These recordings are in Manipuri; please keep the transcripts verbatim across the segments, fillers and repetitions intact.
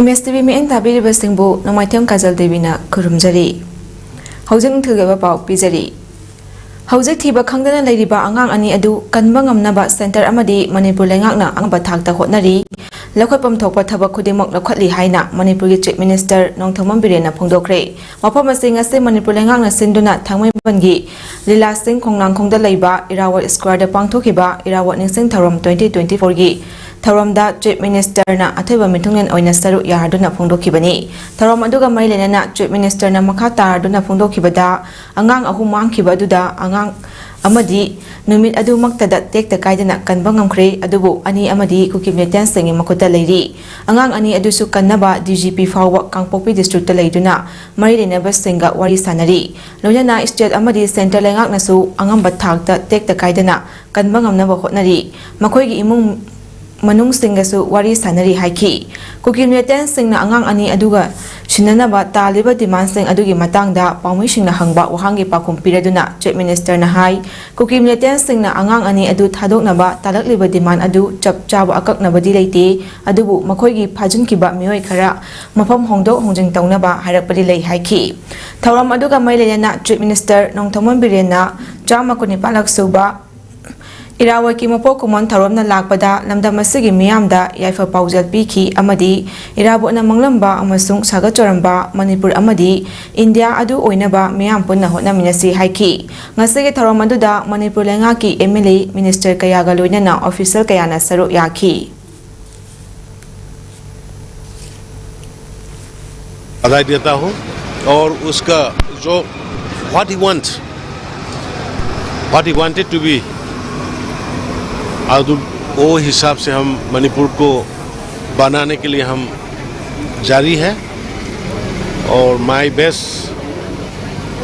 ꯑꯦꯁ ꯇꯤ ꯚꯤ ꯃꯤꯠꯌꯦꯡ ꯇꯥꯕꯤꯔꯤꯕꯁꯤꯡꯕꯨ ꯅꯣꯡꯃꯥꯏꯊꯦꯝ ꯀꯥꯖꯜ ꯗꯦꯕꯤꯅ ꯈꯨꯔꯨꯝꯖꯔꯤ꯫ ꯍꯧꯖꯤꯛ ꯅꯨꯡꯊꯤꯜꯒꯤ ꯑꯣꯏꯕ ꯄꯥꯎ ꯄꯤꯖꯔꯤ꯫ ꯍꯧꯖꯤꯛ ꯊꯤꯕ ꯈꯪꯗꯅ ꯂꯩꯔꯤꯕ ꯑꯉꯥꯡ ꯑꯅꯤ ꯑꯗꯨ ꯀꯟꯕ ꯉꯝꯅꯕ ꯁꯦꯟꯇꯔ ꯑꯃꯗꯤ ꯃꯅꯤꯄꯨꯔ ꯂꯩꯉꯥꯛꯅ ꯑꯉꯝꯕ ꯊꯥꯛꯇ ꯍꯣꯠꯅꯔꯤ꯫ ꯂꯧꯈꯠꯐꯝ ꯊꯣꯛꯄ ꯊꯕꯛ ꯈꯨꯗꯤꯡꯃꯛ ꯂꯧꯈꯠꯂꯤ ꯍꯥꯏꯅ ꯃꯅꯤꯄꯨꯔꯒꯤ ꯆꯤꯐ ꯃꯤꯅꯤꯁꯇꯔ ꯅꯣꯡꯊꯣꯝꯕꯝ ꯕꯤꯔꯦꯟꯅ ꯐꯣꯡꯗꯣꯛꯈ꯭ꯔꯦ꯫ ꯋꯥꯐꯝ ꯑꯁꯤ ꯉꯁꯤ ꯃꯅꯤꯄꯨꯔ ꯂꯩꯉꯥꯛꯅ ꯁꯤꯟꯗꯨꯅ ꯊꯥꯡꯃꯩꯕꯟꯒꯤ ꯂꯤꯂꯥ ꯁꯤꯡ ꯈꯣꯡꯅꯥꯡꯈꯣꯡꯗ ꯂꯩꯕ ꯏꯔꯥꯋꯠ ꯁ꯭ꯀ꯭ꯋꯥꯔꯗ ꯄꯥꯡꯊꯣꯛꯈꯤꯕ ꯏꯔꯥꯋꯠ ꯅꯤꯡꯁꯤꯡ ꯊꯧꯔꯝ twenty twenty-fourꯒꯤ ꯊꯧꯔꯝꯗ ꯆꯤꯐ ꯃꯤꯅꯤꯁꯇꯔꯅ ꯑꯊꯣꯏꯕ ꯃꯤꯊꯨꯡꯂꯦꯟ ꯑꯣꯏꯅ ꯁꯔꯨꯛ ꯌꯥꯔꯗꯨꯅ ꯐꯣꯡꯗꯣꯛꯈꯤꯕꯅꯤ꯫ ꯊꯧꯔꯝ ꯑꯗꯨꯒ ꯃꯔꯤ ꯂꯩꯅꯅ ꯆꯤꯐ ꯃꯤꯅꯤꯁꯇꯔꯅ ꯃꯈꯥ ꯇꯥꯔꯗꯨꯅ ꯐꯣꯡꯗꯣꯛꯈꯤꯕꯗ, ꯑꯉꯥꯡ ꯑꯍꯨꯝ ꯃꯥꯡꯈꯤꯕ ꯑꯗꯨꯗ ꯑꯉꯥꯡ ꯑꯃꯗꯤ ꯅꯨꯃꯤꯠ ꯑꯗꯨꯃꯛꯇꯗ ꯇꯦꯛꯇ ꯀꯥꯏꯗꯅ ꯀꯟꯕ ꯉꯝꯈ꯭ꯔꯦ, ꯑꯗꯨꯕꯨ ꯑꯅꯤ ꯑꯃꯗꯤ ꯀꯨꯀꯤ ꯃꯤꯂꯤꯇꯦꯟꯁꯤꯡꯒꯤ ꯃꯈꯨꯠꯇ ꯂꯩꯔꯤ꯫ ꯑꯉꯥꯡ ꯑꯅꯤ ꯑꯗꯨꯁꯨ ꯀꯟꯅꯕ ꯗꯤ ꯖꯤ ꯄꯤ ꯐꯥꯎꯕ ꯀꯥꯡꯄꯣꯛꯄꯤ ꯗꯤꯁꯇ꯭ꯔꯤꯛꯇ ꯂꯩꯗꯨꯅ ꯃꯔꯤ ꯂꯩꯅꯕꯁꯤꯡꯒ ꯋꯥꯔꯤ ꯁꯥꯟꯅꯔꯤ꯫ ꯂꯣꯏꯅꯅ ꯁ꯭ꯇꯦꯠ ꯑꯃꯗꯤ ꯁꯦꯟꯇꯔ ꯂꯩꯉꯥꯛꯅꯁꯨ ꯑꯉꯝꯕ ꯊꯥꯛꯇ ꯇꯦꯛꯇ ꯀꯥꯏꯗꯅ ꯀꯟꯕ ꯉꯝꯅꯕ ꯍꯣꯠꯅꯔꯤ꯫ ꯃꯈꯣꯏꯒꯤ ꯏꯃꯨꯡ ꯃꯅꯨꯡꯁꯤꯡꯒꯁꯨ ꯋꯥꯔꯤ ꯁꯥꯟꯅꯔꯤ ꯍꯥꯏꯈꯤ꯫ ꯀꯨꯀꯤ ꯃꯤꯂꯤꯇꯦꯟꯁꯤꯡꯅ ꯑꯉꯥꯡ ꯑꯅꯤ ꯑꯗꯨꯒ ꯁꯤꯟꯅꯅꯕ ꯇꯥꯜꯂꯤꯕ ꯗꯤꯃꯥꯟꯁꯤꯡ ꯑꯗꯨꯒꯤ ꯃꯇꯥꯡꯗ ꯄꯥꯎꯃꯤꯁꯤꯡꯅ ꯍꯪꯕ ꯋꯥꯍꯪꯒꯤ ꯄꯥꯎꯈꯨꯝ ꯄꯤꯔꯗꯨꯅ ꯆꯤꯐ ꯃꯤꯅꯤꯁꯇꯔꯅ ꯍꯥꯏ, ꯀꯨꯀꯤ ꯃꯤꯂꯤꯇꯦꯟꯁꯤꯡꯅ ꯑꯉꯥꯡ ꯑꯅꯤ ꯑꯗꯨ ꯊꯥꯗꯣꯛꯅꯕ ꯇꯥꯂꯛꯂꯤꯕ ꯗꯤꯃꯥꯟ ꯑꯗꯨ ꯆꯞ ꯆꯥꯕ ꯑꯀꯛꯅꯕꯗꯤ ꯂꯩꯇꯦ, ꯑꯗꯨꯕꯨ ꯃꯈꯣꯏꯒꯤ ꯐꯥꯖꯤꯟꯈꯤꯕ ꯃꯤꯑꯣꯏ ꯈꯔ ꯃꯐꯝ ꯍꯣꯡꯗꯣꯛ ꯍꯣꯡꯖꯤꯟ ꯇꯧꯅꯕ ꯍꯥꯏꯔꯛꯄꯗꯤ ꯂꯩ ꯍꯥꯏꯈꯤ꯫ ꯊꯧꯔꯝ ꯑꯗꯨꯒ ꯃꯔꯤ ꯂꯩꯅꯅ ꯆꯤꯐ ꯃꯤꯅꯤꯁꯇꯔ ꯅꯣꯡꯊꯣꯝꯕꯝ ꯕꯤꯔꯦꯟꯅ ꯆꯥꯝꯃ ꯀꯨꯟꯅꯤꯄꯥꯜꯂꯛ ꯁꯨꯕ ꯏꯔꯥꯋꯠꯀꯤ ꯃꯄꯣꯛ ꯀꯨꯝꯑꯣꯟ ꯊꯧꯔꯝꯅ ꯂꯥꯛꯄꯗ ꯂꯝꯗꯝ ꯑꯁꯤꯒꯤ ꯃꯤꯌꯥꯝꯗ ꯌꯥꯏꯐ ꯄꯥꯎꯖꯦꯜ ꯄꯤꯈꯤ ꯑꯃꯗꯤ ꯏꯔꯥꯕꯣꯠꯅ ꯃꯪꯂꯝꯕ ꯑꯃꯁꯨꯡ ꯁꯥꯒꯠꯆꯔꯝꯕ ꯃꯅꯤꯄꯨꯔ ꯑꯃꯗꯤ ꯏꯟꯗꯤꯌꯥ ꯑꯗꯨ ꯑꯣꯏꯅꯕ ꯃꯤꯌꯥꯝ ꯄꯨꯟꯅ ꯍꯣꯠꯅꯃꯤꯟꯅꯁꯤ ꯍꯥꯏꯈꯤ꯫ ꯉꯁꯤꯒꯤ ꯊꯧꯔꯝ ꯑꯗꯨꯗ ꯃꯅꯤꯄꯨꯔ ꯂꯩꯉꯥꯛꯀꯤ ꯑꯦꯝ ꯑꯦꯜ ꯑꯦ, ꯃꯤꯅꯤꯁꯇꯔ ꯀꯌꯥꯒ ꯂꯣꯏꯅꯅ ꯑꯣꯐꯤꯁꯤꯌꯦꯜ ꯀꯌꯥꯅ ꯁꯔꯨꯛ ꯌꯥꯈꯤ꯫ बधाई देता हूँ। और उसका जो what he want, what he wanted to be, और वो हिसाब से हम मणिपुर को बनाने के लिए हम जारी है। और my best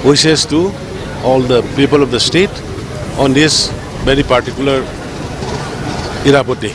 wishes to all the people of the state on this very particular Irapoti.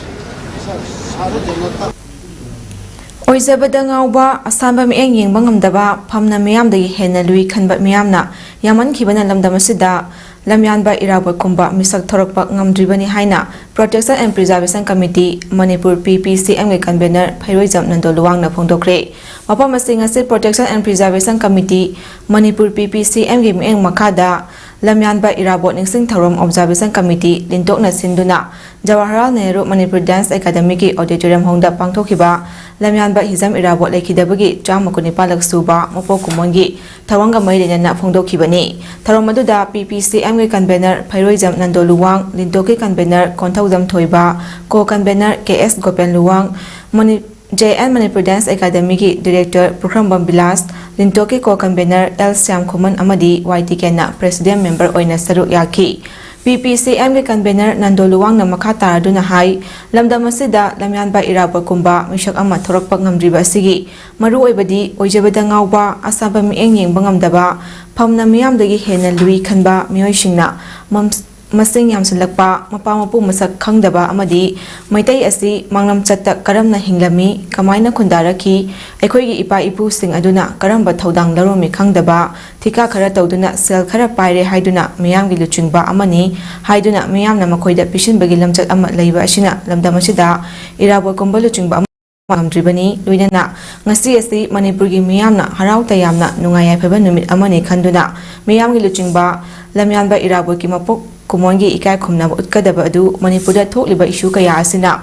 ꯑꯣꯏꯖꯕꯗ ꯉꯥꯎꯕ, ꯑꯁꯥꯟꯕ ꯃꯤꯠꯌꯦꯡ ꯌꯦꯡꯕ ꯉꯝꯗꯕ, ꯐꯝꯅ ꯃꯤꯌꯥꯝꯗꯒꯤ ꯍꯦꯟꯅ ꯂꯨꯏ ꯈꯟꯕ ꯃꯤꯌꯥꯝꯅ ꯌꯥꯝꯃꯟꯈꯤꯕꯅ ꯂꯝꯗꯝ ꯑꯁꯤꯗ ꯂꯝꯌꯥꯟꯕ ꯏꯔꯥꯕꯣꯠꯀꯨꯝꯕ ꯃꯤꯁꯛ ꯊꯣꯔꯛꯄ ꯉꯝꯗ꯭ꯔꯤꯕꯅꯤ ꯍꯥꯏꯅ Protection and Preservation Committee Manipur, P P C M ꯒꯤ convener ꯐꯩꯔꯣꯏꯖꯝ ꯅꯟꯗꯣ ꯂꯨꯋꯥꯡꯅ ꯐꯣꯡꯗꯣꯛꯈ꯭ꯔꯦ꯫ ꯃꯐꯝ ꯑꯁꯤ ꯉꯁꯤ Protection and Preservation Committee Manipur, P P C M ꯒꯤ ꯃꯤꯠꯌꯦꯡ ꯃꯈꯥꯗ ꯂꯝꯌꯥꯟꯕ ꯏꯔꯥꯕꯣꯠ ꯅꯤꯡꯁꯤꯡ ꯊꯧꯔꯝ Observation Committee ꯂꯤꯟꯇꯣꯛꯅ ꯁꯤꯟꯗꯨꯅ ꯖꯋꯥꯍꯔꯂꯥꯜ ꯅꯦꯍꯔꯨ ꯃꯅꯤꯄꯨꯔ Dance Academy ꯒꯤ auditorium hall ꯗ ꯄꯥꯡꯊꯣꯛꯈꯤꯕ ꯂꯝꯌꯥꯟꯕ ꯍꯤꯖꯝ ꯏꯔꯥꯕꯣꯠ ꯂꯩꯈꯤꯗꯕꯒꯤ ꯆꯥꯝꯃ ꯀꯨꯟꯅꯤꯄꯥꯜꯂꯛ ꯁꯨꯕ ꯃꯄꯣꯛ ꯀꯨꯝꯑꯣꯟꯒꯤ ꯊꯧꯔꯝꯒ ꯃꯔꯤ ꯂꯩꯅꯅ ꯐꯣꯡꯗꯣꯛꯈꯤꯕꯅꯤ꯫ ꯊꯧꯔꯝ ꯑꯗꯨꯗ P P C M ꯒꯤ convener ꯐꯩꯔꯣꯏꯖꯝ ꯅꯟꯗꯣ ꯂꯨꯋꯥꯡ, ꯂꯤꯟꯇꯣꯛꯀꯤ convener ꯀꯣꯟꯊꯧꯖꯝ ꯊꯣꯏꯕ, co convener K S Gopen Luwang, ꯃꯅꯤ-, J N Manipur Dance Academy ꯒꯤ director ꯄꯨꯈ꯭ꯔꯝꯕꯝ ꯕꯤꯂꯥꯁ, ꯂꯤꯟꯇꯣꯛꯀꯤ co convener L Shyam Khuman ꯑꯃꯗꯤ Y T ꯀꯦꯟꯅ president member ꯑꯣꯏꯅ ꯁꯔꯨꯛ ꯌꯥꯈꯤ꯫ P P C M ꯒꯤ convener ꯅꯟꯗꯣ ꯂꯨꯋꯥꯡꯅ ꯃꯈꯥ ꯇꯥꯔꯗꯨꯅ ꯍꯥꯏ, ꯂꯝꯗꯝ ꯑꯁꯤꯗ ꯂꯝꯌꯥꯟꯕ ꯏꯔꯥꯕꯣꯠꯀꯨꯝꯕ ꯃꯤꯁꯛ ꯑꯃ ꯊꯣꯔꯛꯄ ꯉꯝꯗ꯭ꯔꯤꯕ ꯑꯁꯤꯒꯤ ꯃꯔꯨꯑꯣꯏꯕꯗꯤ ꯑꯣꯏꯖꯕꯗ ꯉꯥꯎꯕ, ꯑꯁꯥꯕ ꯃꯤꯠꯌꯦꯡ ꯌꯦꯡꯕ ꯉꯝꯗꯕ, ꯐꯝꯅ ꯃꯤꯌꯥꯝꯗꯒꯤ ꯍꯦꯟꯅ ꯂꯨꯏ ꯈꯟꯕ ꯃꯤꯑꯣꯏꯁꯤꯡꯅ ꯃꯝ-, ꯃꯁꯤꯡ ꯌꯥꯝꯁꯤꯜꯂꯛꯄ, ꯃꯄꯥ ꯃꯄꯨ ꯃꯁꯛ ꯈꯪꯗꯕ ꯑꯃꯗꯤ ꯃꯩꯇꯩ ꯑꯁꯤ ꯃꯥꯡꯂꯝꯆꯠꯇ ꯀꯔꯝꯅ ꯍꯤꯡꯂꯝꯃꯤ, ꯀꯃꯥꯏꯅ ꯈꯨꯟꯗꯥꯔꯛꯈꯤ, ꯑꯩꯈꯣꯏꯒꯤ ꯏꯄꯥ ꯏꯄꯨꯁꯤꯡ ꯑꯗꯨꯅ ꯀꯔꯝꯕ ꯊꯧꯗꯥꯡ ꯂꯧꯔꯝꯃꯤ ꯈꯪꯗꯕ, ꯊꯤꯀꯥ ꯈꯔ ꯇꯧꯗꯨꯅ ꯁꯦꯜ ꯈꯔ ꯄꯥꯏꯔꯦ ꯍꯥꯏꯗꯨꯅ ꯃꯤꯌꯥꯝꯒꯤ ꯂꯨꯆꯤꯡꯕ ꯑꯃꯅꯤ ꯍꯥꯏꯗꯨꯅ ꯃꯤꯌꯥꯝꯅ ꯃꯈꯣꯏꯗ ꯄꯤꯁꯤꯟꯕꯒꯤ ꯂꯝꯆꯠ ꯑꯃ ꯂꯩꯕ ꯑꯁꯤꯅ ꯂꯝꯗꯝ ꯑꯁꯤꯗ ꯏꯔꯥꯕꯣꯠꯀꯨꯝꯕ ꯂꯨꯆꯤꯡꯕ ꯑꯃ ꯉꯝꯗ꯭ꯔꯤꯕꯅꯤ꯫ ꯂꯣꯏꯅꯅ ꯉꯁꯤ ꯑꯁꯤ ꯃꯅꯤꯄꯨꯔꯒꯤ ꯃꯤꯌꯥꯝꯅ ꯍꯔꯥꯎ ꯇꯌꯥꯝꯅ ꯅꯨꯡꯉꯥꯏ ꯌꯥꯏꯐꯕ ꯅꯨꯃꯤꯠ ꯑꯃꯅꯤ ꯈꯟꯗꯨꯅ ꯃꯤꯌꯥꯝꯒꯤ ꯂꯨꯆꯤꯡꯕ ꯂꯝꯌꯥꯟꯕ ꯏꯔꯥꯕꯣꯠꯀꯤ ꯃꯄꯣꯛ ꯀꯨꯝꯑꯣꯟꯒꯤ ꯏꯀꯥꯏ ꯈꯨꯝꯅꯕ ꯎꯠꯀꯗꯕ ꯑꯗꯨ ꯃꯅꯤꯄꯨꯔꯗ ꯊꯣꯛꯂꯤꯕ issue ꯀꯌꯥ ꯑꯁꯤꯅ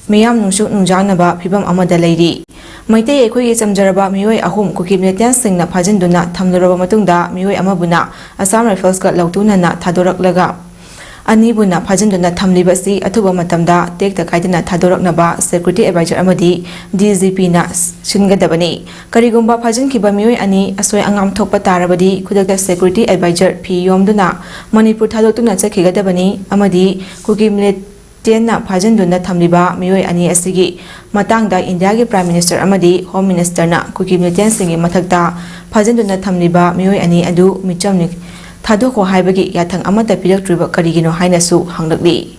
ꯃꯤꯌꯥꯝ ꯅꯨꯡꯁꯨ ꯅꯨꯡꯖꯥꯅꯕ ꯐꯤꯕꯝ ꯑꯃꯗ ꯂꯩꯔꯤ꯫ ꯃꯩꯇꯩ ꯑꯩꯈꯣꯏꯒꯤ ꯆꯝꯖꯔꯕ ꯃꯤꯑꯣꯏ ꯑꯍꯨꯝ ꯀꯨꯀꯤ militiansꯁꯤꯡꯅ ꯐꯥꯖꯤꯟꯗꯨꯅ ꯊꯝꯂꯨꯔꯕ ꯃꯇꯨꯡꯗ ꯃꯤꯑꯣꯏ ꯑꯃꯕꯨꯅ Assam Riflesꯀ ꯂꯧꯇꯨꯅꯅ ꯊꯥꯗꯣꯔꯛꯂꯒ ꯑꯅꯤꯕꯨꯅ ꯐꯥꯖꯤꯟꯗꯨꯅ ꯊꯝꯂꯤꯕ ꯑꯁꯤ ꯑꯊꯨꯕ ꯃꯇꯝꯗ ꯇꯦꯛꯇ ꯀꯥꯏꯗꯅ ꯊꯥꯗꯣꯔꯛꯅꯕ security advisor ꯑꯃꯗꯤ D G Pꯅ ꯁꯤꯟꯒꯗꯕꯅꯤ꯫ ꯀꯔꯤꯒꯨꯝꯕ ꯐꯥꯖꯤꯟꯈꯤꯕ ꯃꯤꯑꯣꯏ ꯑꯅꯤ ꯑꯁꯣꯏ ꯑꯉꯥꯝ ꯊꯣꯛꯄ ꯇꯥꯔꯕꯗꯤ ꯈꯨꯗꯛꯇ security advisor ꯐꯤ ꯌꯣꯝꯗꯨꯅ ꯃꯅꯤꯄꯨꯔ ꯊꯥꯗꯣꯛꯇꯨꯅ ꯆꯠꯈꯤꯒꯗꯕꯅꯤ ꯑꯃꯗꯤ ꯀꯨꯀꯤ militiansꯅ ꯐꯥꯖꯤꯟꯗꯨꯅ ꯊꯝꯂꯤꯕ ꯃꯤꯑꯣꯏ ꯑꯅꯤ ꯑꯁꯤꯒꯤ ꯃꯇꯥꯡꯗ ꯏꯟꯗꯤꯌꯥꯒꯤ Prime Minister ꯑꯃꯗꯤ Home Ministerꯅ ꯀꯨꯀꯤ militiansꯁꯤꯡꯒꯤ ꯃꯊꯛꯇ ꯐꯥꯖꯤꯟꯗꯨꯅ ꯊꯝꯂꯤꯕ ꯃꯤꯑꯣꯏ ꯑꯅꯤ ꯑꯗꯨ ꯃꯤꯆꯝꯅꯤ ꯊꯥꯗꯣꯛꯈꯣ ꯍꯥꯏꯕꯒꯤ ꯌꯥꯊꯪ ꯑꯃꯠꯇ ꯄꯤꯔꯛꯇ꯭ꯔꯤꯕ ꯀꯔꯤꯒꯤꯅꯣ ꯍꯥꯏꯅꯁꯨ ꯍꯪꯂꯛꯂꯤ꯫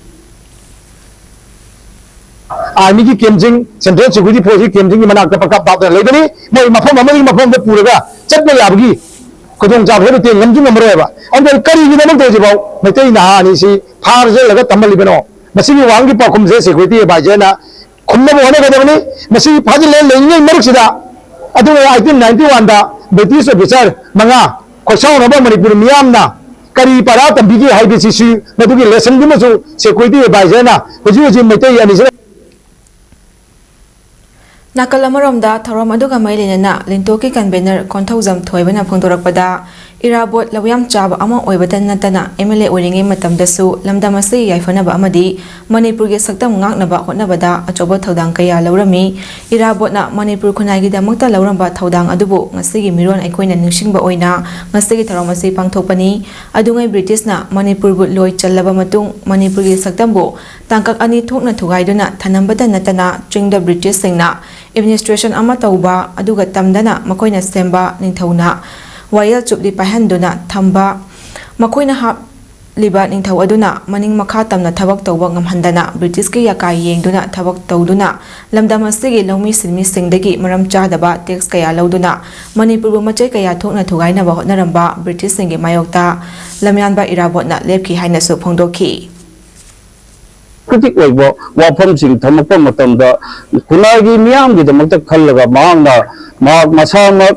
Armyꯒꯤ campꯁꯤꯡ, Central Security Forceꯀꯤ campꯁꯤꯡꯒꯤ ꯃꯅꯥꯛꯇ ꯄꯪꯀꯥꯞ ꯀꯥꯞꯇꯅ ꯂꯩꯕꯅꯤ꯫ ꯃꯣꯏ ꯃꯐꯝ ꯑꯃꯗꯒꯤ ꯃꯐꯝ ꯑꯃꯗ ꯄꯨꯔꯒ ꯆꯠꯄ ꯌꯥꯕꯒꯤ ꯈꯨꯗꯣꯡꯆꯥꯕꯁꯨ ꯂꯩꯇꯦ, ꯉꯝꯁꯨ ꯉꯝꯃꯔꯣꯏꯕ꯫ ꯑꯗꯨꯅ ꯀꯔꯤꯒꯤꯗꯃꯛꯇ ꯍꯧꯖꯤꯛꯐꯥꯎ ꯃꯩꯇꯩ ꯅꯍꯥ ꯑꯅꯤꯁꯤ ꯐꯥꯔ ꯆꯠꯂꯒ ꯊꯝꯍꯜꯂꯤꯕꯅꯣ? ꯃꯁꯤꯒꯤ ꯋꯥꯍꯪꯒꯤ ꯄꯥꯎꯈꯨꯝꯁꯦ security advisorꯅ ꯈꯨꯝꯅꯕ ꯍꯣꯠꯅꯒꯗꯕꯅꯤ꯫ ꯃꯁꯤꯒꯤ ꯐꯥꯖꯤꯜꯂ ꯂꯩꯔꯤꯉꯩ ꯃꯔꯛꯁꯤꯗ, ꯑꯗꯨꯒ eighteen ninety oneꯗ British officer ꯃꯉꯥ ꯈꯣꯏꯁꯥꯎꯅꯕ ꯃꯅꯤꯄꯨꯔ ꯃꯤꯌꯥꯝꯅ ꯀꯔꯤ ꯄꯔꯥ ꯇꯝꯕꯤꯒꯦ ꯍꯥꯏꯕꯁꯤꯁꯨ, ꯃꯗꯨꯒꯤ lessonꯗꯨꯃꯁꯨ security advisorꯅ ꯍꯧꯖꯤꯛ ꯍꯧꯖꯤꯛ ꯃꯩꯇꯩ ꯑꯅꯤꯁꯤꯅ ꯅꯥꯀꯜ ꯑꯃꯔꯣꯝꯗ ꯊꯧꯔꯝ ꯑꯗꯨꯒ ꯃꯔꯤ ꯂꯩꯅꯅ ꯂꯤꯟꯇꯣꯛꯀꯤ convener ꯀꯣꯟꯊꯧꯖꯝ ꯊꯣꯏꯕꯅ ꯐꯣꯡꯗꯣꯔꯛꯄꯗ, ꯏꯔꯥꯕꯣꯠ ꯂꯧꯌꯥꯝ ꯆꯥꯕ ꯑꯃ ꯑꯣꯏꯕꯇ ꯅꯠꯇꯅ M L A ꯑꯣꯏꯔꯤꯉꯩ ꯃꯇꯝꯗꯁꯨ ꯂꯝꯗꯝ ꯑꯁꯤꯒꯤ ꯌꯥꯏꯐꯅꯕ ꯑꯃꯗꯤ ꯃꯅꯤꯄꯨꯔꯒꯤ ꯁꯛꯇꯝ ꯉꯥꯛꯅꯕ ꯍꯣꯠꯅꯕꯗ ꯑꯆꯧꯕ ꯊꯧꯗꯥꯡ ꯀꯌꯥ ꯂꯧꯔꯝꯃꯤ꯫ ꯏꯔꯥꯕꯣꯠꯅ ꯃꯅꯤꯄꯨꯔ ꯈꯨꯟꯅꯥꯏꯒꯤꯗꯃꯛꯇ ꯂꯧꯔꯝꯕ ꯊꯧꯗꯥꯡ ꯑꯗꯨꯕꯨ ꯉꯁꯤꯒꯤ ꯃꯤꯔꯣꯟ ꯑꯩꯈꯣꯏꯅ ꯅꯤꯡꯁꯤꯡꯕ ꯑꯣꯏꯅ ꯉꯁꯤꯒꯤ ꯊꯧꯔꯝ ꯑꯁꯤ ꯄꯥꯡꯊꯣꯛꯄꯅꯤ꯫ ꯑꯗꯨꯉꯩ ꯕ꯭ꯔꯤꯇꯤꯁꯅ ꯃꯅꯤꯄꯨꯔꯕꯨ ꯂꯣꯏ ꯆꯜꯂꯕ ꯃꯇꯨꯡ ꯃꯅꯤꯄꯨꯔꯒꯤ ꯁꯛꯇꯝꯕꯨ ꯇꯥꯡꯀꯛ ꯑꯅꯤ ꯊꯣꯛꯅ ꯊꯨꯒꯥꯏꯗꯨꯅ ꯊꯅꯝꯕꯇ ꯅꯠꯇꯅ ꯆꯤꯡꯗ ꯕ꯭ꯔꯤꯇꯤꯁꯁꯤꯡꯅ administration ꯑꯃ ꯇꯧꯕ ꯑꯗꯨꯒ ꯇꯝꯗꯅ ꯃꯈꯣꯏꯅ ꯁꯦꯝꯕ ꯅꯤꯡꯊꯧꯅ ꯋꯥꯌꯦꯜ ꯆꯨꯞꯂꯤ ꯄꯥꯏꯍꯟꯗꯨꯅ ꯊꯝꯕ, ꯃꯈꯣꯏꯅ ꯍꯥꯞꯂꯤꯕ ꯅꯤꯡꯊꯧ ꯑꯗꯨꯅ ꯃꯅꯤꯡ ꯃꯈꯥ ꯇꯝꯅ ꯊꯕꯛ ꯇꯧꯕ ꯉꯝꯍꯟꯗꯅ ꯕ꯭ꯔꯤꯇꯤꯁꯀꯤ ꯌꯥꯀꯥꯏ ꯌꯦꯡꯗꯨꯅ ꯊꯕꯛ ꯇꯧꯗꯨꯅ ꯂꯝꯗꯝ ꯑꯁꯤꯒꯤ ꯂꯧꯃꯤ ꯁꯤꯟꯃꯤꯁꯤꯡꯗꯒꯤ ꯃꯔꯝ ꯆꯥꯗꯕ tax ꯀꯌꯥ ꯂꯧꯗꯨꯅ ꯃꯅꯤꯄꯨꯔꯕꯨ ꯃꯆꯩ ꯀꯌꯥ ꯊꯣꯛꯅ ꯊꯨꯒꯥꯏꯅꯕ ꯍꯣꯠꯅꯔꯝꯕ ꯕ꯭ꯔꯤꯇꯤꯁꯁꯤꯡꯒꯤ ꯃꯥꯌꯣꯛꯇ ꯂꯝꯌꯥꯟꯕ ꯏꯔꯥꯕꯣꯠꯅ ꯂꯦꯞꯈꯤ ꯍꯥꯏꯅꯁꯨ ꯐꯣꯡꯗꯣꯛꯈꯤ꯫ ꯀ꯭ꯔꯤꯇꯤꯛ ꯑꯣꯏꯕ ꯋꯥꯐꯝꯁꯤꯡ ꯊꯝꯃꯛꯄ ꯃꯇꯝꯗ ꯈꯨꯟꯅꯥꯏꯒꯤ ꯃꯤꯌꯥꯝꯒꯤꯗꯃꯛꯇ ꯈꯜꯂꯒ ꯃꯍꯥꯛꯅ ꯃꯍꯥꯛ ꯃꯁꯥꯃꯛ,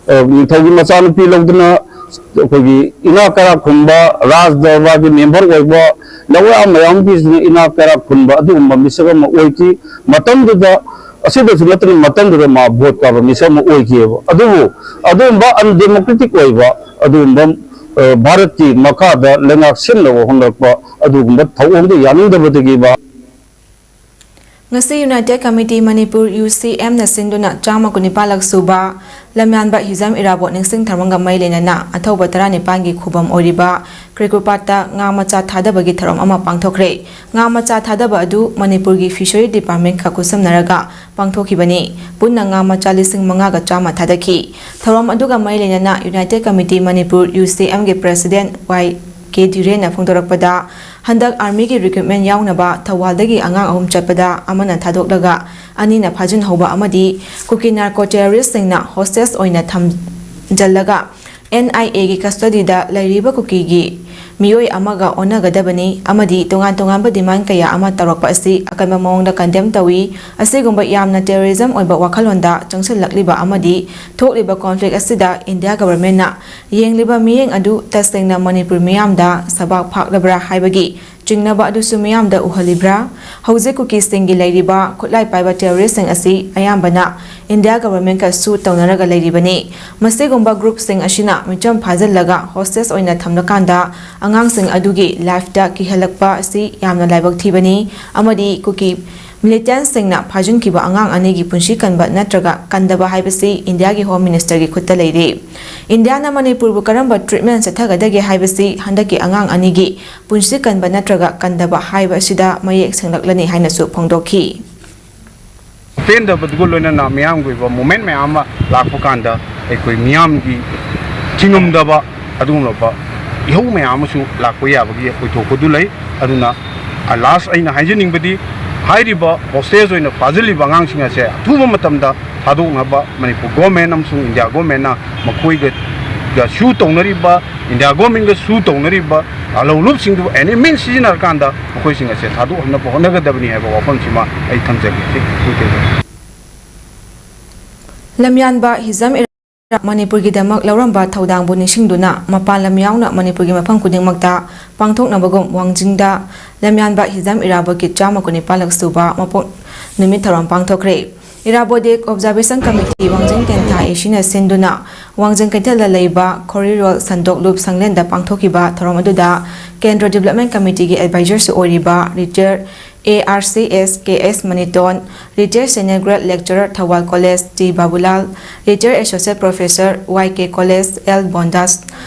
ꯑ, ꯅꯤꯡꯊꯧꯒꯤ ꯃꯆꯥꯅꯨꯄꯤ ꯂꯧꯗꯨꯅ ꯑꯩꯈꯣꯏꯒꯤ ꯏꯅꯥꯛ ꯀꯩꯔꯥꯛ ꯈꯨꯟꯕ, ꯔꯥꯖ ꯗꯔꯕꯥꯔꯒꯤ member ꯑꯣꯏꯕ, ꯂꯧꯌꯥ ꯃꯌꯥꯝꯒꯤꯁꯤꯅ ꯏꯅꯥꯛ ꯀꯩꯔꯥꯛ ꯈꯨꯟꯕ ꯑꯗꯨꯒꯨꯝꯕ ꯃꯤꯁꯛ ꯑꯃ ꯑꯣꯏꯈꯤ꯫ ꯃꯇꯝꯗꯨꯗ ꯑꯁꯤꯗꯁꯨ ꯅꯠꯇꯅ ꯃꯇꯝꯗꯨꯗ ꯃꯥ vote ꯀꯥꯕ ꯃꯤꯁꯛ ꯑꯃ ꯑꯣꯏꯈꯤꯑꯕ꯫ ꯑꯗꯨꯕꯨ ꯑꯗꯨꯒꯨꯝꯕ undemocratic ꯑꯣꯏꯕ ꯑꯗꯨꯒꯨꯝꯕ, ꯑ, ꯚꯥꯔꯠꯀꯤ ꯃꯈꯥꯗ ꯂꯩꯉꯥꯛ ꯁꯤꯟꯅꯕ ꯍꯣꯠꯅꯔꯛꯄ ꯑꯗꯨꯒꯨꯝꯕ ꯊꯧꯑꯣꯡꯗ ꯌꯥꯅꯤꯡꯗꯕꯗꯒꯤ ꯃꯥ ꯉꯁꯤ United Committee Manipur, U C M ꯅ ꯁꯤꯟꯗꯨꯅ ꯆꯥꯝꯃ ꯀꯨꯟꯅꯤꯄꯥꯜꯂꯛ ꯁꯨꯕ ꯂꯝꯌꯥꯟꯕ ꯍꯤꯖꯝ ꯏꯔꯥꯕꯣꯠ ꯅꯤꯡꯁꯤꯡ ꯊꯧꯔꯝꯒ ꯃꯔꯤ ꯂꯩꯅꯅ ꯑꯊꯧꯕ ꯇꯔꯥꯅꯤꯄꯥꯟꯒꯤ ꯈꯨꯕꯝ ꯑꯣꯏꯔꯤꯕ ꯀ꯭ꯔꯤꯀꯨꯄꯥꯠꯇ ꯉꯥ ꯃꯆꯥ ꯊꯥꯗꯕꯒꯤ ꯊꯧꯔꯝ ꯑꯃ ꯄꯥꯡꯊꯣꯛꯈ꯭ꯔꯦ꯫ ꯉꯥ ꯃꯆꯥ ꯊꯥꯗꯕ ꯑꯗꯨ ꯃꯅꯤꯄꯨꯔꯒꯤ Fishery Department ꯀ ꯈꯨꯠꯁꯝꯅꯔꯒ ꯄꯥꯡꯊꯣꯛꯈꯤꯕꯅꯤ꯫ ꯄꯨꯟꯅ ꯉꯥ ꯃꯆꯥ ꯂꯤꯁꯤꯡ ꯃꯉꯥꯒ ꯆꯥꯝꯃ ꯊꯥꯗꯈꯤ꯫ ꯊꯧꯔꯝ ꯑꯗꯨꯒ ꯃꯔꯤ ꯂꯩꯅꯅ United Committee Manipur, U C M ꯒꯤ President Y K ꯙꯤꯔꯦꯟꯅ ꯐꯣꯡꯗꯣꯔꯛꯄꯗ, ꯍꯟꯗꯛ army ꯒꯤ recruitment ꯌꯥꯎꯅꯕ ꯊꯧꯕꯥꯜꯗꯒꯤ ꯑꯉꯥꯡ ꯑꯍꯨꯝ ꯆꯠꯄꯗ ꯑꯃꯅ ꯊꯥꯗꯣꯛꯂꯒ ꯑꯅꯤꯅ ꯐꯥꯖꯤꯟꯍꯧꯕ ꯑꯃꯗꯤ ꯀꯨꯀꯤ narco terrorist ꯁꯤꯡꯅ hostage ꯑꯣꯏꯅ ꯊꯝꯖꯤꯜꯂꯒ ꯑꯦꯟ ꯑꯥꯏ ꯑꯦꯒꯤ ꯀꯁꯇꯗꯤꯗ ꯂꯩꯔꯤꯕ ꯀꯨꯀꯤꯒꯤ ꯃꯤꯑꯣꯏ ꯑꯃꯒ ꯑꯣꯟꯅꯒꯗꯕꯅꯤ ꯑꯃꯗꯤ ꯇꯣꯉꯥꯟ ꯇꯣꯉꯥꯟꯕ ꯗꯤꯃꯥꯟ ꯀꯌꯥ ꯑꯃ ꯇꯧꯔꯛꯄ ꯑꯁꯤ ꯑꯀꯟꯕ ꯃꯑꯣꯡꯗ ꯀꯟꯗꯦꯝ ꯇꯧꯏ꯫ ꯑꯁꯤꯒꯨꯝꯕ ꯌꯥꯝꯅ ꯇꯦꯔꯣꯔꯤꯖꯝ ꯑꯣꯏꯕ ꯋꯥꯈꯜꯂꯣꯟꯗ ꯆꯪꯁꯤꯜꯂꯛꯂꯤꯕ ꯑꯃꯗꯤ ꯊꯣꯛꯂꯤꯕ ꯀꯣꯟꯐ꯭ꯂꯤꯛ ꯑꯁꯤꯗ ꯏꯟꯗꯤꯌꯥ ꯒꯚꯔꯟꯃꯦꯟꯠꯅ ꯌꯦꯡꯂꯤꯕ ꯃꯤꯠꯌꯦꯡ ꯑꯗꯨ ꯇꯁꯦꯡꯅ ꯃꯅꯤꯄꯨꯔ ꯃꯤꯌꯥꯝꯗ ꯁꯕꯥꯛ ꯐꯥꯛꯂꯕ꯭ꯔꯥ ꯍꯥꯏꯕꯒꯤ ꯆꯤꯡꯅꯕ ꯑꯗꯨꯁꯨ ꯃꯤꯌꯥꯝꯗ ꯎꯍꯜꯂꯤꯕ꯭ꯔꯥ? ꯍꯧꯖꯤꯛ ꯀꯨꯀꯤꯁꯤꯡꯒꯤ ꯂꯩꯔꯤꯕ ꯈꯨꯠꯂꯥꯏ ꯄꯥꯏꯕ ꯇꯦꯔꯣꯔꯤꯁ꯭ꯠꯁꯤꯡ ꯑꯁꯤ ꯑꯌꯥꯝꯕꯅ ꯏꯟꯗꯤꯌꯥ ꯒꯚꯔꯟꯃꯦꯟꯠꯀ ꯁꯨ ꯇꯧꯅꯔꯒ ꯂꯩꯔꯤꯕꯅꯤ꯫ ꯃꯁꯤꯒꯨꯝꯕ ꯒ꯭ꯔꯨꯞꯁꯤꯡ ꯑꯁꯤꯅ ꯃꯤꯆꯝ ꯐꯥꯖꯤꯜꯂꯒ ꯍꯣꯁꯇꯦꯖ ꯑꯣꯏꯅ ꯊꯝꯂꯀꯥꯟꯗ ꯑꯉꯥꯡꯁꯤꯡ ꯑꯗꯨꯒꯤ ꯂꯥꯏꯐꯇ ꯀꯤꯍꯜꯂꯛꯄ ꯑꯁꯤ ꯌꯥꯝꯅ ꯂꯥꯏꯕꯛ ꯊꯤꯕꯅꯤ ꯑꯃꯗꯤ ꯀꯨꯀꯤ ꯃꯤꯂꯤꯇꯦꯟꯠꯁꯤꯡꯅ ꯐꯥꯖꯤꯟꯈꯤꯕ ꯑꯉꯥꯡ ꯑꯅꯤꯒꯤ ꯄꯨꯟꯁꯤ ꯀꯟꯕ ꯅꯠꯇ꯭ꯔꯒ ꯀꯟꯗꯕ ꯍꯥꯏꯕꯁꯤ ꯏꯟꯗꯤꯌꯥꯒꯤ ꯍꯣꯝ ꯃꯤꯅꯤꯁꯇꯔꯒꯤ ꯈꯨꯠꯇ ꯂꯩꯔꯤ꯫ ꯏꯟꯗꯤꯌꯥꯅ ꯃꯅꯤꯄꯨꯔꯕꯨ ꯀꯔꯝꯕ ꯇ꯭ꯔꯤꯠꯃꯦꯟꯠ ꯆꯠꯊꯒꯗꯒꯦ ꯍꯥꯏꯕꯁꯤ ꯍꯟꯗꯛꯀꯤ ꯑꯉꯥꯡ ꯑꯅꯤꯒꯤ ꯄꯨꯟꯁꯤ ꯀꯟꯕ ꯅꯠꯇ꯭ꯔꯒ ꯀꯟꯗꯕ ꯍꯥꯏꯕ ꯑꯁꯤꯗ ꯃꯌꯦꯛ ꯁꯦꯡꯂꯛꯂꯅꯤ ꯍꯥꯏꯅꯁꯨ ꯐꯣꯡꯗꯣꯛꯈꯤ꯫ ꯄꯦꯟꯗꯕꯗꯨꯒ ꯂꯣꯏꯅꯅ ꯃꯤꯌꯥꯝꯒꯤ ꯑꯣꯏꯕ ꯃꯨꯞꯃꯦꯟꯠ ꯃꯌꯥꯝ ꯑꯃ ꯂꯥꯛꯄ ꯀꯥꯟꯗ ꯑꯩꯈꯣꯏ ꯃꯤꯌꯥꯝꯒꯤ ꯊꯤꯉꯝꯗꯕ ꯑꯗꯨꯒꯨꯝꯂꯕ ꯏꯍꯧ ꯃꯌꯥꯝ ꯑꯃꯁꯨ ꯂꯥꯛꯄ ꯌꯥꯕꯒꯤ ꯑꯣꯏꯊꯣꯛꯄꯗꯨ ꯂꯩ꯫ ꯑꯗꯨꯅ ꯂꯥꯁ ꯑꯩꯅ ꯍꯥꯏꯖꯅꯤꯡꯕꯗꯤ ꯍꯥꯏꯔꯤꯕ ꯍꯣꯁꯇꯦꯖ ꯑꯣꯏꯅ ꯐꯥꯖꯤꯜꯂꯤꯕ ꯑꯉꯥꯡꯁꯤꯡ ꯑꯁꯦ ꯑꯊꯨꯕ ꯃꯇꯝꯗ ꯊꯥꯗꯣꯛꯅꯕ ꯃꯅꯤꯄꯨꯔ ꯒꯣꯔꯃꯦꯟ ꯑꯃꯁꯨꯡ ꯏꯟꯗꯤꯌꯥ ꯒꯣꯔꯃꯦꯟꯅ ꯃꯈꯣꯏꯒ ꯁꯨ ꯇꯧꯅꯔꯤꯕ ꯏꯟꯗꯤꯌꯥ ꯒꯣꯔꯃꯦꯟꯒ ꯁꯨ ꯇꯧꯅꯔꯤꯕ ꯂꯥꯜꯍꯧꯂꯨꯞꯁꯤꯡꯗꯨ ꯑꯦꯅꯤ ꯃꯤꯟꯁ ꯁꯤꯖꯤꯟꯅꯔꯀꯥꯟꯗ ꯃꯈꯣꯏꯁꯤꯡ ꯑꯁꯦ ꯊꯥꯗꯣꯛꯍꯟꯅꯕ ꯍꯣꯠꯅꯒꯗꯕꯅꯤ ꯍꯥꯏꯕ ꯋꯥꯐꯝꯁꯤꯃ ꯑꯩ ꯊꯝꯖꯒꯦ꯫ ꯂꯝꯌꯥꯟꯕ ꯍꯤꯖꯝ ꯏꯔꯥ ꯃꯅꯤꯄꯨꯔꯒꯤꯗꯃꯛ ꯂꯧꯔꯝꯕ ꯊꯧꯗꯥꯡꯕꯨ ꯅꯤꯡꯁꯤꯡꯗꯨꯅ ꯃꯄꯥꯟ ꯂꯝ ꯌꯥꯎꯅ ꯃꯅꯤꯄꯨꯔꯒꯤ ꯃꯐꯝ ꯈꯨꯗꯤꯡꯃꯛꯇ ꯄꯥꯡꯊꯣꯛꯅꯕꯒꯨꯝ ꯋꯥꯡꯖꯤꯡꯗ ꯂꯝꯌꯥꯟꯕ ꯍꯤꯖꯝ ꯏꯔꯥꯕꯣꯠꯀꯤ ꯆꯥꯝꯃ ꯀꯨꯟꯅꯤꯄꯥꯜꯂꯛ ꯁꯨꯕ ꯃꯄꯣꯛ ꯅꯨꯃꯤꯠ ꯊꯧꯔꯝ ꯄꯥꯡꯊꯣꯛꯈ꯭ꯔꯦ꯫ ꯏꯔꯥꯕꯣꯠ ꯗꯦ ꯑꯣꯕꯖꯥꯔꯕꯦꯁꯟ ꯀꯃꯤꯇꯤ ꯋꯥꯡꯖꯤꯡ ꯇꯦꯟꯊꯥ ꯑꯦꯁꯤꯅ ꯁꯤꯟꯗꯨꯅ ꯋꯥꯡꯖꯤꯡ ꯀꯩꯊꯦꯜꯗ ꯂꯩꯕ ꯈꯣꯔꯤꯔꯣꯜ ꯁꯟꯗꯣꯛꯂꯨꯞ ꯁꯪꯂꯦꯟꯗ ꯄꯥꯡꯊꯣꯛꯈꯤꯕ ꯊꯧꯔꯝ ꯑꯗꯨꯗ ꯀꯦꯟꯗ꯭ꯔ ꯗꯤꯕꯂꯞꯃꯦꯟ ꯀꯃꯤꯇꯤꯒꯤ ꯑꯦꯗꯚꯥꯏꯖꯔꯁꯨ ꯑꯣꯏꯔꯤꯕ retire A R C S K S Maniton, retire senior grade lecturer Thoubal college T Babulal, retire associate professor Y K college L Bondas,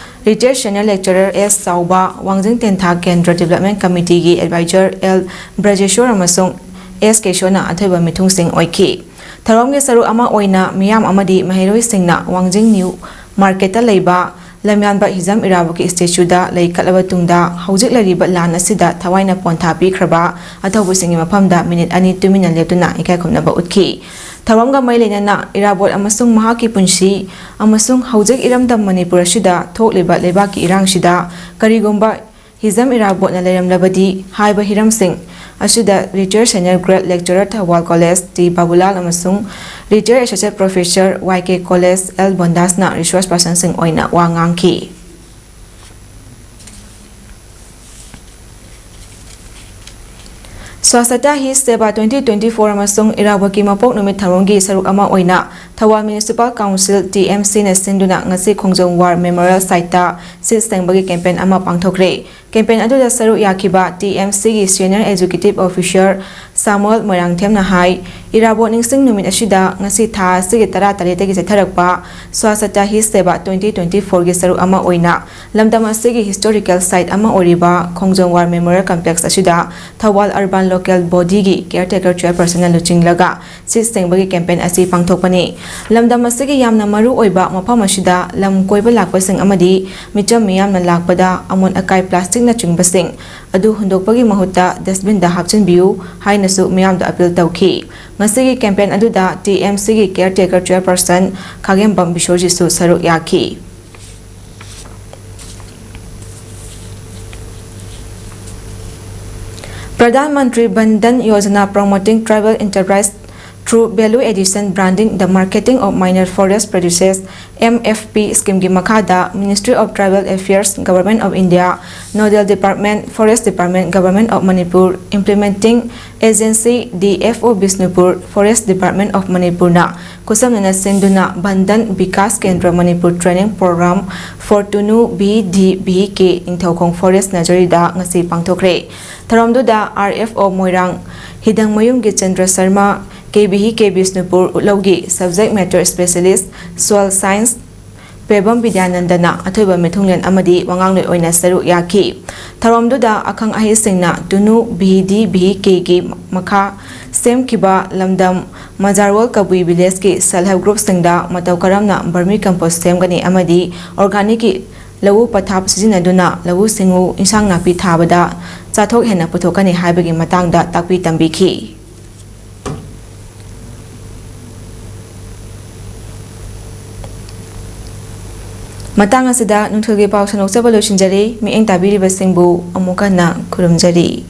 retire senior lecturer S Chaoba, Wangjing Tentha Kendra development ꯀꯃꯤꯇꯤꯒꯤ ꯑꯦꯗꯚꯥꯏꯖꯔ ꯑꯦꯜ ꯕ꯭ꯔꯖꯦꯁꯣꯔ ꯑꯃꯁꯨꯡ ꯑꯦꯁ ꯀꯦꯁꯣꯅ ꯑꯊꯣꯏꯕ ꯃꯤꯊꯨꯡꯁꯤꯡ ꯑꯣꯏꯈꯤ꯫ ꯊꯧꯔꯝꯒꯤ ꯁꯔꯨꯛ ꯑꯃ ꯑꯣꯏꯅ ꯃꯤꯌꯥꯝ ꯑꯃꯗꯤ ꯃꯍꯩꯔꯣꯏꯁꯤꯡꯅ ꯋꯥꯡꯖꯤꯡ ꯅ꯭ꯌꯨ ꯃꯥꯔꯀꯦꯠꯇ ꯂꯩꯕ ꯂꯝꯌꯥꯟꯕ ꯍꯤꯖꯝ ꯏꯔꯥꯕꯣꯠꯀꯤ ꯁ꯭ꯇꯦꯆꯨꯗ ꯂꯩ ꯀꯠꯂꯕ ꯇꯨꯡꯗ ꯍꯧꯖꯤꯛ ꯂꯩꯔꯤꯕ ꯂꯥꯟ ꯑꯁꯤꯗ ꯊꯋꯥꯏꯅ ꯄꯣꯟꯊꯥ ꯄꯤꯈ꯭ꯔꯕ ꯑꯊꯧꯕꯁꯤꯡꯒꯤ ꯃꯐꯝꯗ ꯃꯤꯅꯤꯠ ꯑꯅꯤ ꯇꯨꯃꯤꯟꯅ ꯂꯦꯞꯇꯨꯅ ꯏꯀꯥꯏ ꯈꯨꯝꯅꯕ ꯎꯠꯈꯤ꯫ ꯊꯧꯔꯝꯒ ꯃꯔꯤ ꯂꯩꯅꯅ ꯏꯔꯥꯕꯣꯠ ꯑꯃꯁꯨꯡ ꯃꯍꯥꯛꯀꯤ ꯄꯨꯟꯁꯤ ꯑꯃꯁꯨꯡ ꯍꯧꯖꯤꯛ ꯏꯔꯝꯗꯝ ꯃꯅꯤꯄꯨꯔ ꯑꯁꯤꯗ ꯊꯣꯛꯂꯤꯕ ꯂꯩꯕꯥꯛꯀꯤ ꯏꯔꯥꯡꯁꯤꯗ ꯀꯔꯤꯒꯨꯝꯕ ꯍꯤꯖꯝ ꯏꯔꯥꯕꯣꯠꯅ ꯂꯩꯔꯝꯂꯕꯗꯤ ꯍꯥꯏꯕ ꯍꯤꯔꯝꯁꯤꯡ ꯑꯁꯤꯗ retired senior grad lecturer Thoubal college T Babulal ꯑꯃꯁꯨꯡ retired associate professor Y K college L ꯕꯣꯟꯗꯥꯁꯅ resource personꯁꯤꯡ ꯑꯣꯏꯅ ꯋꯥ ꯉꯥꯡꯈꯤ꯫ Swachhata Hi Seva twenty twenty-four ꯑꯃꯁꯨꯡ ꯏꯔꯥꯕꯣꯠꯀꯤ ꯃꯄꯣꯛ ꯅꯨꯃꯤꯠ ꯊꯧꯔꯝꯒꯤ ꯁꯔꯨꯛ ꯑꯃ ꯑꯣꯏꯅ Thoubal Municipal Council, T M ꯁꯤꯅ ꯁꯤꯟꯗꯨꯅ ꯉꯁꯤ ꯈꯣꯡꯖꯣꯝ War Memorial Siteꯇ ꯁꯤꯠ ꯁꯦꯡꯕꯒꯤ campaign ꯑꯃ ꯄꯥꯡꯊꯣꯛꯈ꯭ꯔꯦ꯫ Campaign ꯑꯗꯨꯗ ꯁꯔꯨꯛ ꯌꯥꯈꯤꯕ ꯇꯤ ꯑꯦꯝ ꯁꯤꯒꯤ senior executive officer ꯁꯥꯃꯨꯑꯦꯜ ꯃꯣꯏꯔꯥꯡꯊꯦꯝꯅ ꯍꯥꯏ, ꯏꯔꯥꯕꯣꯠ ꯅꯤꯡꯁꯤꯡ ꯅꯨꯃꯤꯠ ꯑꯁꯤꯗ ꯉꯁꯤ ꯊꯥ ꯑꯁꯤꯒꯤ ꯇꯔꯥꯇꯔꯦꯠꯇꯒꯤ ꯆꯠꯊꯔꯛꯄ Swachhata Hi Seva twenty twenty-fourꯒꯤ ꯁꯔꯨꯛ ꯑꯃ ꯑꯣꯏꯅ ꯂꯝꯗꯝ ꯑꯁꯤꯒꯤ historical site ꯑꯃ ꯑꯣꯏꯔꯤꯕ ꯈꯣꯡꯖꯣꯝ War Memorial Complex ꯑꯁꯤꯗ ꯊꯧꯕꯥꯜ Urban Local Bodyꯒꯤ caretaker chairpersonꯅ ꯂꯨꯆꯤꯡꯂꯒ ꯁꯤꯠ ꯁꯦꯡꯕꯒꯤ campaign ꯑꯁꯤ ꯄꯥꯡꯊꯣꯛꯄꯅꯤ꯫ ꯂꯝꯗꯝ ꯑꯁꯤꯒꯤ ꯌꯥꯝꯅ ꯃꯔꯨ ꯑꯣꯏꯕ ꯃꯐꯝ ꯑꯁꯤꯗ ꯂꯝ ꯀꯣꯏꯕ ꯂꯥꯛꯄꯁꯤꯡ ꯑꯃꯗꯤ ꯃꯤꯆꯝ ꯃꯤꯌꯥꯝꯅ ꯂꯥꯛꯄꯗ ꯑꯃꯣꯠ ꯑꯀꯥꯏ plasticꯅꯆꯤꯡꯕꯁꯤꯡ ꯑꯗꯨ ꯍꯨꯟꯗꯣꯛꯄꯒꯤ ꯃꯍꯨꯠꯇ dustbinꯗ ꯍꯥꯞꯆꯤꯟꯕꯤꯌꯨ ꯍꯥꯏꯅꯁꯨ ꯃꯤꯌꯥꯝꯗ appeal ꯇꯧꯈꯤ꯫ ꯉꯁꯤꯒꯤ campaign ꯑꯗꯨꯗ ꯇꯤ ꯑꯦꯝ ꯁꯤꯒꯤ caretaker chairperson ꯈꯥꯒꯦꯝꯕꯝ ꯕꯤꯁꯣꯔꯖꯤꯠꯁꯨ ꯁꯔꯨꯛ ꯌꯥꯈꯤ꯫ Pradhan Mantri Van Dhan Yojana Promoting Tribal Enterprise through Value Addition, Branding, the Marketing of Minor Forest Produces, M F P schemeꯒꯤ ꯃꯈꯥꯗ Ministry of Tribal Affairs, Government of India, Nodal Department, Forest Department, Government of Manipur, Implementing Agency, D F O Bishnupur, Forest Department of Manipurꯅ ꯈꯨꯠꯁꯝꯅꯅ ꯁꯤꯟꯗꯨꯅ Van Dhan Vikas Kendra Manipur Training Program for Tunu V D V K Ningthoukhong Forest Nurseryꯗ ꯉꯁꯤ ꯄꯥꯡꯊꯣꯛꯈ꯭ꯔꯦ꯫ ꯊꯧꯔꯝꯗꯨꯗ R F O ꯃꯣꯏꯔꯥꯡ ꯍꯤꯗꯪꯃꯌꯨꯝꯒꯤ Chandra Sharma, K V K Bishnupur ꯎꯠꯂꯧꯒꯤ subject matter specialist Soil Science Pebam ꯕꯤꯗ꯭ꯌꯥꯅꯟꯗꯅ ꯑꯊꯣꯏꯕ ꯃꯤꯊꯨꯡꯂꯦꯟ ꯑꯃꯗꯤ ꯋꯥꯉꯥꯡꯂꯣꯏ ꯑꯣꯏꯅ ꯁꯔꯨꯛ ꯌꯥꯈꯤ꯫ ꯊꯧꯔꯝꯗꯨꯗ ꯑꯈꯪ ꯑꯍꯩꯁꯤꯡꯅ ꯇꯨꯅꯨ V D V Kꯒꯤ ꯃꯈꯥ ꯁꯦꯝꯈꯤꯕ ꯂꯝꯗꯝ ꯃꯖꯥꯔꯋꯣꯜ ꯀꯕꯨꯏ villageꯀꯤ self help groupꯁꯤꯡꯗ ꯃꯇꯧ ꯀꯔꯝꯅ vermi compost ꯁꯦꯝꯒꯅꯤ ꯑꯃꯗꯤ organicꯀꯤ ꯂꯧꯎ ꯄꯊꯥꯞ ꯁꯤꯖꯤꯟꯅꯗꯨꯅ ꯂꯧꯎ ꯁꯤꯡꯎ, ꯏꯟꯁꯥꯡ ꯅꯥꯄꯤ ꯊꯥꯕꯗ ꯆꯥꯊꯣꯛ ꯍꯦꯟꯅ ꯄꯨꯊꯣꯛꯀꯅꯤ ꯍꯥꯏꯕꯒꯤ ꯃꯇꯥꯡꯗ ꯇꯥꯛꯄꯤ ꯇꯝꯕꯤꯈꯤ꯫ ꯃꯇꯥꯡ ꯑꯁꯤꯗ ꯅꯨꯡꯊꯤꯜꯒꯤ ꯄꯥꯎ ꯁꯟꯗꯣꯛꯆꯕ ꯂꯣꯏꯁꯤꯟꯖꯔꯦ꯫ ꯃꯤꯠꯌꯦꯡ ꯇꯥꯕꯤꯔꯤꯕꯁꯤꯡꯕꯨ ꯑꯃꯨꯛ ꯍꯟꯅ ꯈꯨꯔꯨꯝꯖꯔꯤ꯫